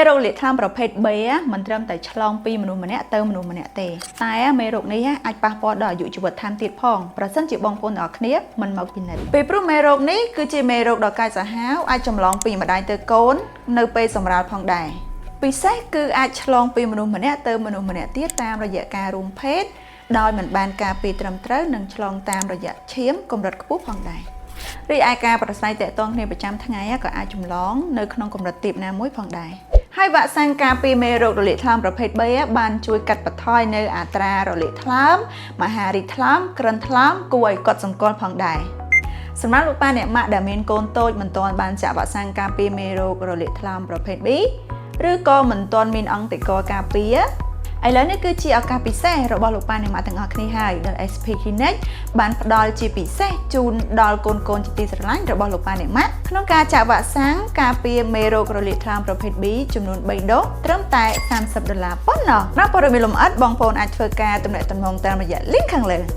រោគលាកថ្លើមប្រភេទ B មិនត្រឹមតែឆ្លងពីមនុស្សម្នាក់ទៅមនុស្សម្នាក់ទេតែមេរោគនេះអាចប៉ះពាល់ដល់អាយុជីវិតថែមទៀតផងប្រសិនជាបងប្អូនទាំងអស់គ្នាមិនមកពិនិត្យពីព្រោះមេរោគនេះគឺជាមេរោគដ៏កាចសាហាវអាចចម្លងពីម្ដាយទៅកូននៅពេលសម្រាលផងដែរពិសេសគឺអាចឆ្លងពីមនុស្សម្នាក់ទៅមនុស្សម្នាក់ទៀតតាមរយៈការរួមភេទដោយមិនបានការពារត្រឹមត្រូវនិងឆ្លងតាមរយៈឈាមកម្រិតខ្ពស់ផងដែររីឯការប្រស័យតាក់ទងគ្នាប្រចាំថ្ងៃក៏អាចចម្លងនៅក្នុងកម្រិតទាបណាមួយផងដែរហើយវ៉ាក់សាំងការពារមេរោគរលាកថ្លើមប្រភេទ B បានជួយកាត់បន្ថយនៅអត្រារលាកថ្លើមមហារីកថ្លើមក្រិនថ្លើមគួរឲ្យកត់សម្គាល់ផងដែរសម្រាប់លោកប៉ាអ្នកម៉ាក់ដែលមានកូនតូចមិនទាន់បានចាក់វ៉ាក់សាំងការពារមេរោគរលាកថ្លើមប្រភេទ B ឬក៏មិនទាន់មានអង្គតកការពារឥឡូវនេះគឺជាឱកាសពិសេសរបស់លោកប៉ាអ្នកម៉ាក់ទាំងអស់គ្នាហើយដែល SP Clinic បានផ្ដល់ជាពិសេសជូនដល់កូនកូនជាទីស្រឡាញ់របស់លោកប៉ាអ្នកម៉ាក់ក្នុងការចាក់វ៉ាក់សាំងការពារមេរោគរលាកថ្លើមប្រភេទ B ចំនួន3ដូសត្រឹមតែ30ដុល្លារប៉ុណ្ណោះសម្រាប់ព័ត៌មានលម្អិតបងប្អូនអាចធ្វើការទំនាក់ទំនងតាមរយៈ link ខាងលើ។